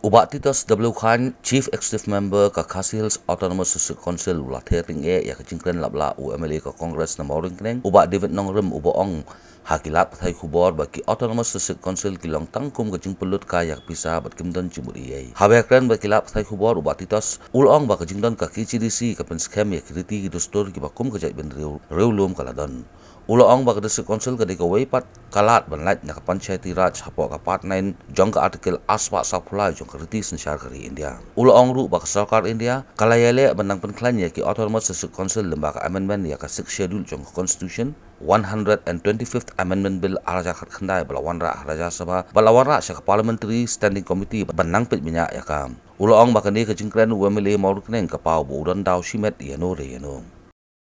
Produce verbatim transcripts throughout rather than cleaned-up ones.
U Bah Titos W Chyne, Chief Executive Member ka Khasi Hills Autonomous District Council, u la ther tyngeh ïa ka jingkren lap lah u M L A ka Congress na Mawryngkneng, u Bah David Nongrum, uba ong ha ki lad pathai khubor ba ki Autonomous District Council ki long tang kum ka jingpynlut kai ïa ka pisa bad kim don jingmut ei ei. Haba ïakren bad ki lad pathai khubor, u Bah Titos u la ong ba ka jingdon ka K H A D C ka pynskhem ïa ki riti ki dustur kiba kum ka jaitbynriew riewlum ka la don. U la ong ba ka District Council ka dei kawei pat ka lad ban lait na ka Panchayati Raj hapoh ka Part nine jong ka Article arspah sawphew lai jong ka Riti Synshar ka ri India. U la ong ruh ba ka Sorkar India ka la ïaleh ban nang pynkhlaiñ ïa ki Autonomous District Council lyngba ka amendment ïa ka Sixth Schedule jong ka Constitution, one hundred and twenty-fifth Amendment Bill ar hajar khatkhyndai ba la wanrah ha Rajya Sabha, ba la wanrah sha ka Parliamentary Standing Committee ban nang peit bniah ïa ka. U la ong ba kane ka jingkren u M L A Mawryngkneng ka paw ba u don daw shimet ïano re ïano.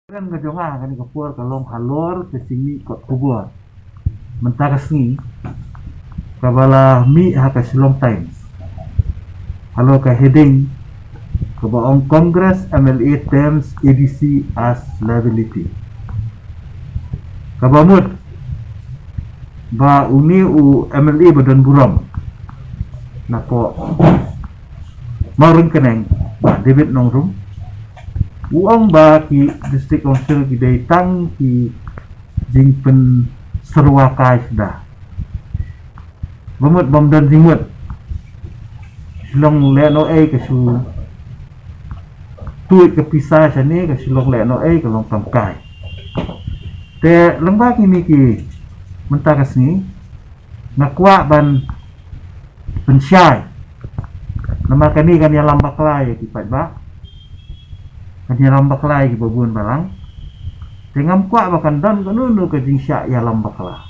Kren ka jong nga ha kane ka por ka long halor ka jingmih kot khubor mynta ka sngi, kaba la mih ha ka Shillong Times, halor ka heading kaba ong Congress M L A terms A D C as liability. Kaba mut ba une u M L A ba don burom napoh Mawryngkneng, Bah David Nongrum, u ong ba ki District Council ki dei tang ki jingpynsyrwa kai shuh. Ba mut bym don jingmut shu long lehnohei, ka shu tuid ka pisa shane, ka shu long lehnohei, ka long tam kai. Te lyngba kine ki mynta ka sngi nga kwah ban pynshai. Namar kane kan ïalam bakla ïa ki paidbah, kan ïalam bakla ïa kiba bun balang. Te ngam kwah ba kan don kano kano ka jingshah ïalam bakla.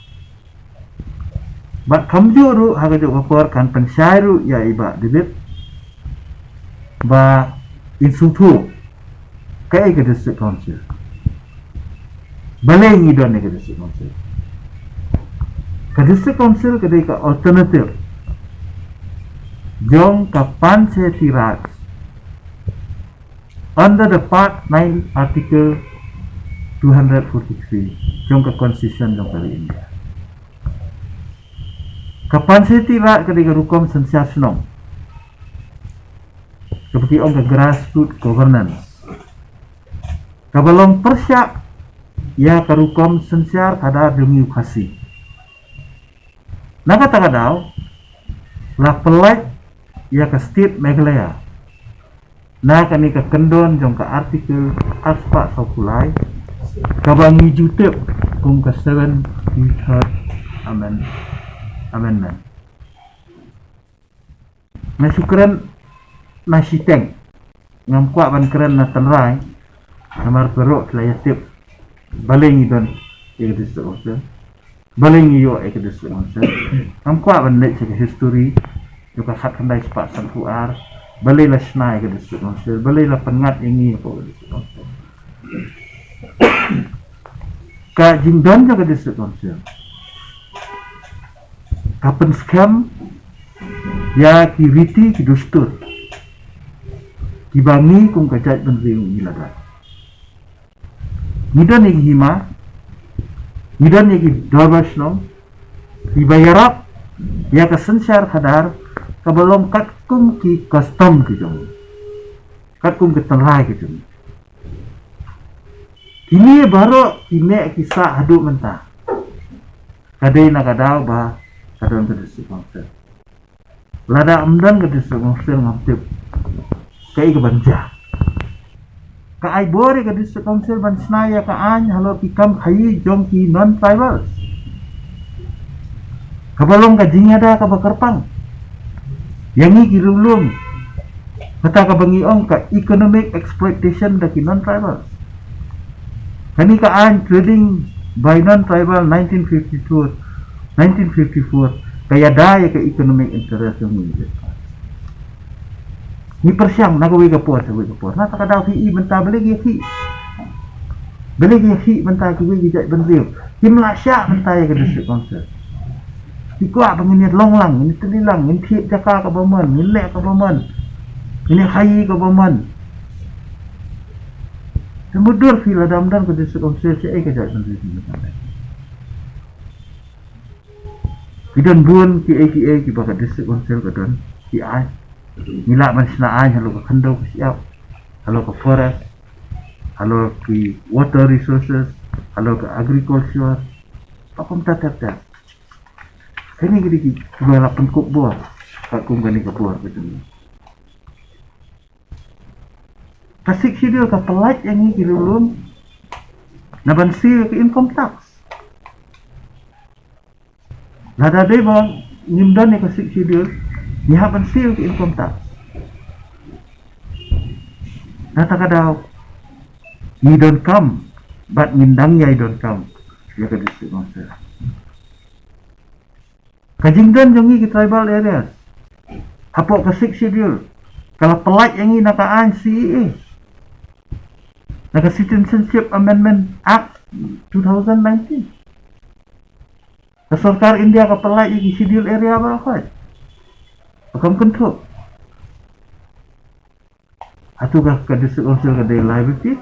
Bad kumjuh ruh ha kajuh ka por kan pynshai ruh ïa i Bah David ba in sngewthuh kaei ka District Council. Balei ngi don ïa ka District Council? Ka District Council ka dei ka alternative jong ka Panchayati Raj under the Part nine, Article two hundred forty-three jong ka Constitution jong ka ri India. Ka Panchayati Raj ka dei ka rukom synshar shnong kaba ki ong ka grassroots governance, kaba long pyrshah ïa ka rukom synshar khadar jong ngi u Khasi. Na kata ka daw la pyllait ïa ka State Meghalaya na kane ka kyndon jong ka Article arspah sawphew lai, kaba ngi ju tip kum ka seventy-third amend-, amendment. Nga shu kren na shiteng, ngam kwah ban kren na tynrai, namar baroh ki la ïa tip balei ngi don ïa ka District Council, balei ngi ïoh ïa ka District Council. Ngam kwah ban leit sha ka history jong ka khatkhyndai spah sanphew ar, balei la shna ïa ka District Council, balei la pynngat ïa ngi hapoh ka District Council. Ka jingdon jong ka District Council ka pynskhem ïa ki riti ki dustur kiba ngi kum ka jaitbynriew ngi la don. Ngi don ïa ki hima, ngi don ïa ki dorbar shnong kiba ïarap ïa ka synshar khadar kaba long katkum ki custom ki jong ngi, katkum ki tynrai ki jong ngi. Kine baroh ki neh ki sah haduh mynta ka dei na ka daw ba ka don ka District Council. Lada ym don ka District Council ngam tip kaei kaban jia. Ka ai bor ïa ka District Council ban shna ïa ka aiñ halor ki kam khaïi jong ki non-tribals, kaba long ka jingïada kaba kyrpang ïa ngi ki riewlum. Kata kaba ngi ong ka economic exploitation da ki non-tribals. Kane ka aiñ trading by non-tribal nineteen fifty-two, nineteen fifty-four, ka ïada ïa ka economic interest jong ngi. Ngi pyrshang na kawei ka por sha kawei ka por. Na kata ka daw phi i mynta balei ki ïa khih, balei ki ïa khih mynta kiwei ki jaitbynriew. Kim lah shah mynta ïa ka District Council. Ki kwah ba ngin ïa long lang, ngin ïa tylli lang, ngin thied jaka kaba mon, ngin leh kaba mon, ngin ïa khaïi kaba mon. Te mutdur phi, lada ym don ka District Council shaei ka jaitbynriew phi mynta. Ki don bun kiei kiei kiba ka District Council ka don, ki aiñ. Ngi lah ban shna aiñ halor ka khyndew ka shyiap, halor ka forest, halor ki water resources, halor ka agriculture, ba kumta ter ter. Kine ki dei kiba la pynkup bor, katkum kane ka bor ka jong ngi. Ka Sixth Schedule ka pynlait ïa ngi ki riewlum na ban siew ïa ka income tax. Lada dei ba ngim don ïa ka Sixth Schedule, ngi hap ban siew ïa ka income tax. Kata ka daw ngi donkam bad ngin dang ïai donkam ïa ka District Council. Ka jingdon jong ngi ki tribal areas hapoh ka Sixth Schedule ka la pynlait ïa ngi na ka aiñ C A A, na ka Citizenship Amendment Act two thousand nineteen. Ka sorkar India ka pynlait ïa ki Schedule Area baroh khoit. Kam kynthup. Hato ka, ka District Council ka dei liability?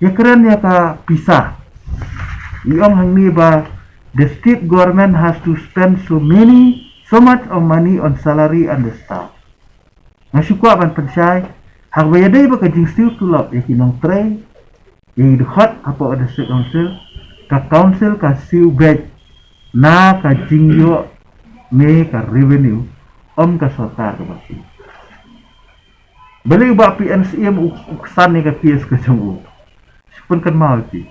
Ïa kren ïa ka pisa. I ong hangne ba the state government has to spend so many, so much of money on salary and the staff. Nga shu kwah ban pynshai, haba ïadei bad ka jingsiew tulop ïa ki nongtrei, ïa ki dkhot hapoh ka District Council, ka Council ka siew beit na ka jingïoh ne ka revenue, ym ka sorkar kaba siew. Balei u Bah P N Syiem u, u ksan ïa ka case ka jong u? Shu pynkynmaw ïa phi.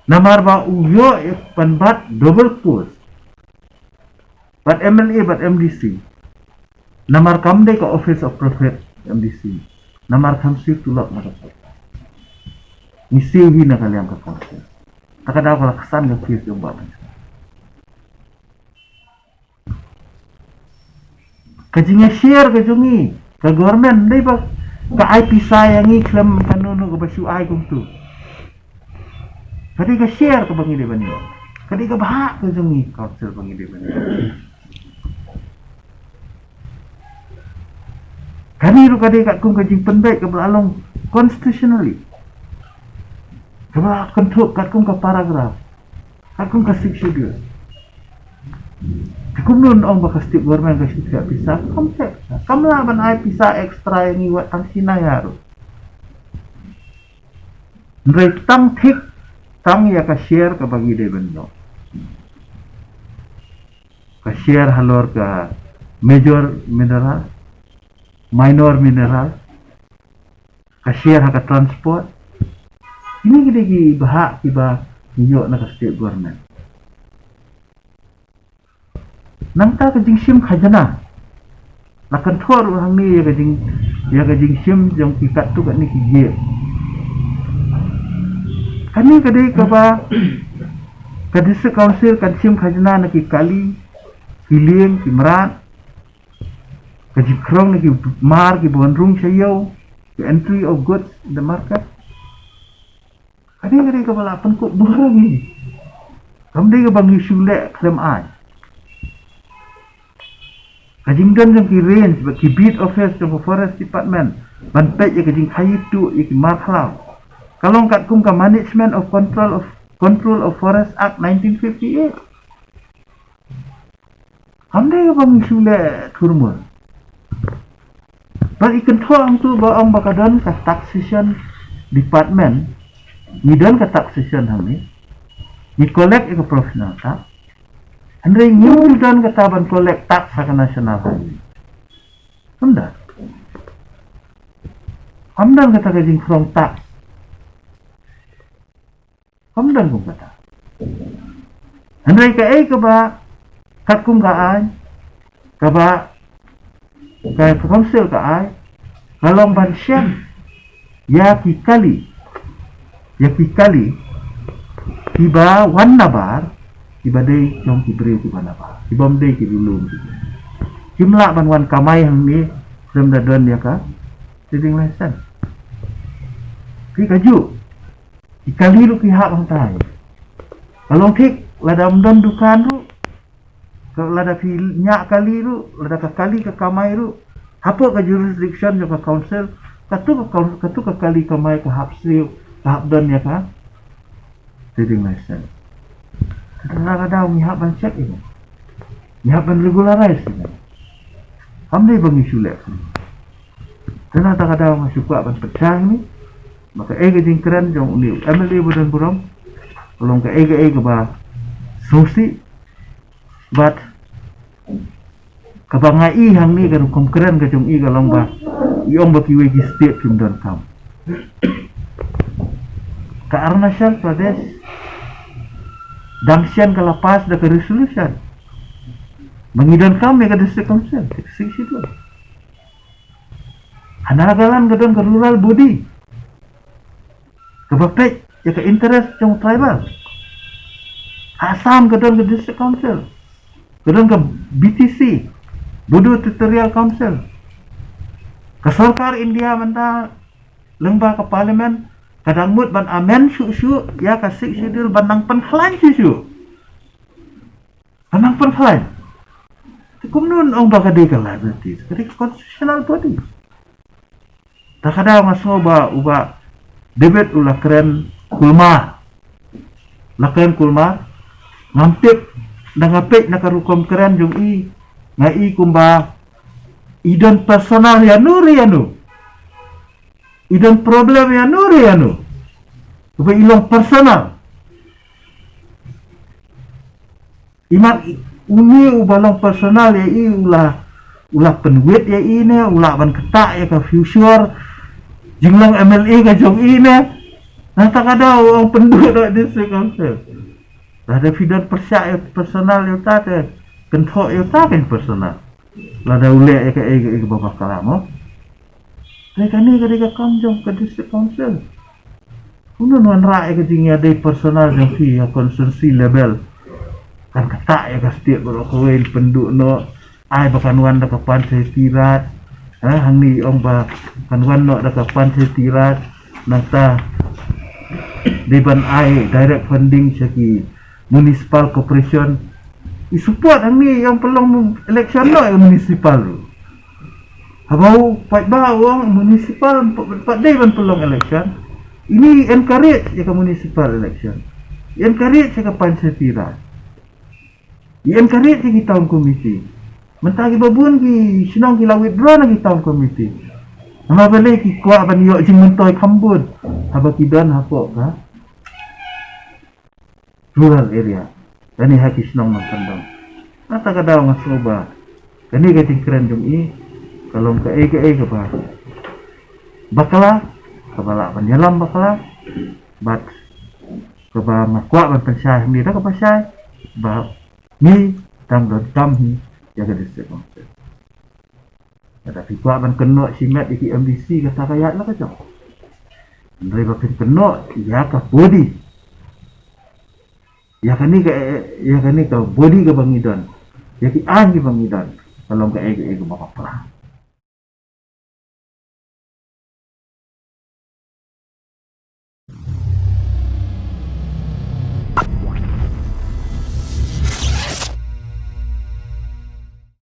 Namar ba u ïoh ïa pynbat double post. Bad M L A bad M D C. Namar kam dei ka Office of Profit M D C. Namar kam siew tulop na ka sorkar. Ngi siew hi na ka liang ka Council. Ta ka daw ka la ksan ka case jong u Bah P N Syiem. Ka jingïashare ka jong ngi, ka government, dei ba ka ai pisa ïa ngi khlem kano kano kaba shu ai kumtu. Ka dei ka share kaba ngi dei ban ïoh. Ka dei ka bhah ka jong ngi, Council, ba ngi dei ban ïoh. Kane ruh ka dei katkum ka jingpynbeit kaba la long constitutionally. Kaba la kynthup katkum ka paragraph. Katkum ka Sixth Schedule. Te kumno yn ong ba ka state government ka shu thiah pisa? Kam thiah pisa. Kam lah ban ai pisa extra ïa ngi wat tang shi naya ruh. Hynrei tang thik tang ïa ka share kaba ngi dei ban ïoh. Ka share halor ka major mineral, minor mineral, ka share ha ka transport. Kine ki dei ki bhah kiba ngi ïoh na ka state government. Nangta ka jingshim khajna. La kynthoh ruh hangne ïa ka jing, ïa ka jingshim jong ki katto katne ki gate. Kane ka dei kaba ka District Council kan shim khajna na ki kali, ki lieng, ki mrad, ka jingkhrong na ki mar kiba wan rung sha ïew, the entry of goods in the market. Ka dei, ka dei kaba la pynkup bor ïa ngi. Kam dei kaba ngi shu leh khlem ai. Ka jingdon jong ki range bad ki beat office jong ka Forest Department ban peit ïa ka jingkhaii tuh ïa ki mar khlaw, ka long katkum ka Management of Control of, Control of Forest Act nineteen fifty-eight. Kam dei kaba ngi shu leh thurmur. Bad i kynthoh hangtu ba ong ba ka don ka taxation department. Ngi don ka taxation hangne. Ngi collect ïa ka professional tax. Hynrei ngim don kata ban collect tax ha ka national highway. Kam don. Kam don kata ka jingkhrong tax. Kam don kum kata. Hynrei kaei kaba katkum ka aiñ, kaba ka, ka Council ka ai, ka long ban shem ïa ki kali, ïa ki kali kiba wan nabar, kiba dei jong ki briew kiba nabar, kibym dei ki riewlum. Kim lah ban wan kamai hangne khlem da don ïa ka trading license. Ki kajuh. Ki kali ruh ki hap hangtai. Ka long thik, lada ym don dukan ruh, ka, lada phi ñiah kali ruh, lada ka kali ka kamai ruh, hapoh ka jurisdiction jong ka council, katu ka kaun-, katu ka kali kamai ka hap siew, ka hap don ïa ka trading license. Kata ka daw ngi hap ban check ïa ka. Ngi hap ban regularize ïa kane. Kam dei ba ngi shu leh. Te na kata ka daw nga shu kwah ban pynshai hangne ba kaei ka jingkren jong une u M L A ba don burom ka long kaei kaei kaba sngewsih. Bad kaba nga i hangne ka rukom kren ka jong i ka long ba i ong ba kiwei ki state kim donkam. Ka Arunachal Pradesh dang shen ka la pass da ka resolution ba ngi donkam ïa ka district council, ka Sixth Schedule. Ha Nagaland ka don ka rural body kaba peit ïa ka interest jong tribal. Ha Assam ka don ka district council, ka don ka B T C, Bodo Territorial Council. Ka sorkar India mynta lyngba ka parliament ka dang mut ban amend shuh shuh ïa ka Sixth Schedule ban nang pynkhlaiñ shuh shuh. Ka nang pynkhlaiñ. Te kumno ong ba ka dei ka liability, ka dei ka constitutional body. Ta ka daw nga sngew ba u Bah David u la kren kulmar. La kren kulmar. Ngam tip, da nga peit na ka rukom kren jong i, nga i kumba i don personal ïa no re ïa no. I don problem ïa no re ïa no. Kaba i long personal. I mat une uba long personal ïa i u la, u la pynwit ïa i ne u la ban ktah ïa ka future jinglong M L A ka jong i ne. Na ta ka daw u ong pynduh da district council. Lada phi don pyrshah ïa personal ïa uta te kynthoh ïa uta kein personal. Lada u leh ïa kaei kaei kaba bakla mo. Te kane ka dei ka kam jong ka district council. Kumno wanrah ïa ka jingïadei personal jong phi ha constituency level. Kan ktah ïa ka state baroh kawei, pynduh noh, ai ba kan wan da ka Panchayati Raj. Ha, hangne i ong ba kan wan noh da ka Panchayati Raj. Nangta dei ban ai direct funding sha ki municipal corporation. I support hangne i ong pynlong election noh ïa ka municipal ruh. Haba u paidbah u ong municipal pat dei ban pynlong election. Ine i encourage ïa ka municipal election. I encourage ïa ka Panchayati Raj. I encourage ïa ki town committee. Mynta kiba bun ki shnong ki la withdraw na ki town committee. Namar balei? Ki kwah ban ïoh jingmyntoi kham bun haba ki don hapoh ka rural area. Kane ha ki shnong nongkyndong. Na ta ka daw nga sngew ba kane ka jingkren jong i ka long kaei kaei kaba bakla, kaba lah ban ïalam bakla. Bad kaba nga kwah ban pynshai hangne da kaba shai ba ngi dang donkam hi ïa ka district council. Lada phi kwah ban kynnoh shimet ïa ki M D C, kata ka ïaid la ka jong. Hynrei ba phin kynnoh ïa ka body, ïa kane ka, ïa kane ka body kaba ngi don, ïa ki aiñ kiba ngi don, ka long kaei kaei kaba bakla.